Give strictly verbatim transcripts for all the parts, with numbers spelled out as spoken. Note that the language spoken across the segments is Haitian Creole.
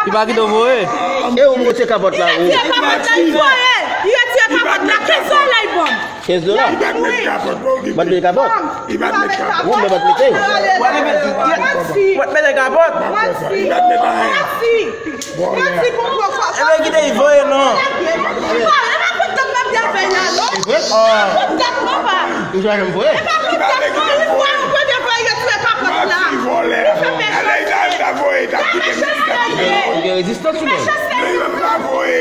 Li pa kite w voye. E ou retire kapòt la, ou. Li retire kapòt la, li voye. Li retire kapòt la, kenz dola li ban m. Kenz dola? Li pa t met kapòt, non, li pa t met kapòt. Li pa t met kapòt. Ou menm pa t mete. Manti. Ou pa t mete kapòt. Manti. Li pa t met anyen. Manti. Manti pou pwofò. E ben, kite l voye, non. Bon, e pa kontan m ap di avè l la, non. E pa kontan, papa. Ou jwenn m voye? E pa kontan, non. Li pa kontan, voye, retire kapòt la. Manti, vòlè. Li fè pèsonn. Alè, li ta, li ta voye, li ta kite m, li ta kite m. Ou gen rezistans ou menm? Li menm pa voye.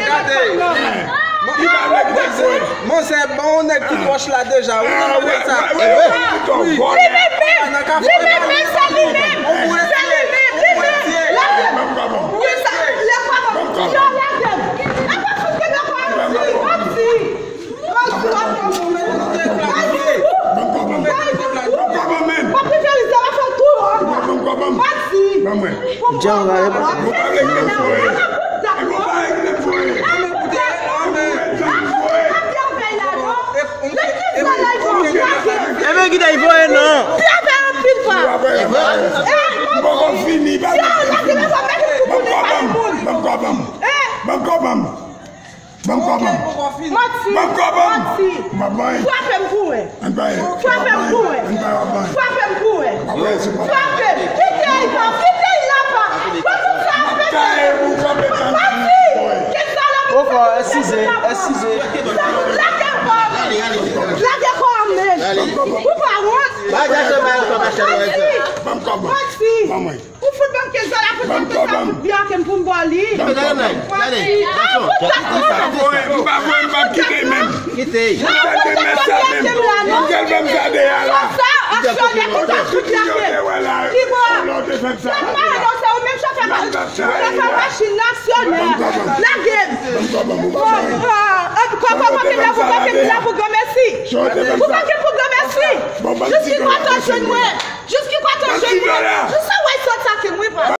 Gade, gade. Manzè, bon, nèg ki pwòch la deja. Ou nan mwen sa. Li menm menm, li menm menm, se li menm. Se li menm, li menm. Lage m. Wi, sa, lè pa bon. Yo, lage m. Apa fout ke nan pa anti, anti. Anti, anti. Bay pou ou. Bay pou ou. Bay pou ou. Papitalize la fè tou. Anti. Pou m pa anti. Bon, pa regle pou mwen. Bon, pa regle pou mwen. Ebyen, kite l voye non. Pye fè anpil pa. M poko fini, pa. Ban m kò ban m. Ban m kò ban m. Ban m kò ban m. Ban m kò ban m. Manti. Ban m kò ban m. Manti. M ap bay. Frape m pou wè. Ann bay. Frape m pou wè. Ann bay, w ap bay. Frape m pou wè. W ap bay, se pa. Frape m. Kite l pa. Kite l la pa. Mwen tout sa ap fè. Taye pou frape tan. Manti. Kit sa la pou. Poko, eskize, eskize. Lage kò m. Lage kò m, men. Ou pa wont? Manti. Ban m kò ban m. Manti. Ban mwen. Ou fout ban m kenz dola pou m fè sa fout byen ak m pou m ba w li. Ban m kò ban m. Manti. Ah, fout sa fout sa. Ou pa voye, m p ap kite l menm. Kite. Ou pa voye, m p ap kite l menm. Ou pa voye, m p ap kite l la, non. Ou pa voye, m p ap kite l la. Sa, aksyonè, tout sa fout byen ak m. Ki bò? Sa pa non, se ou menm chofè machin nan, aksyonè. Lage m. Bon, ah, kò, kò, kò, kò, kò, kò, kò, granmèsi. Ou pa gen pou granmèsi. Jis ki kote w jwenn mwen. Jis ki kote w jwenn mwen. Jis sa w wè sòt sa ki mwen pa.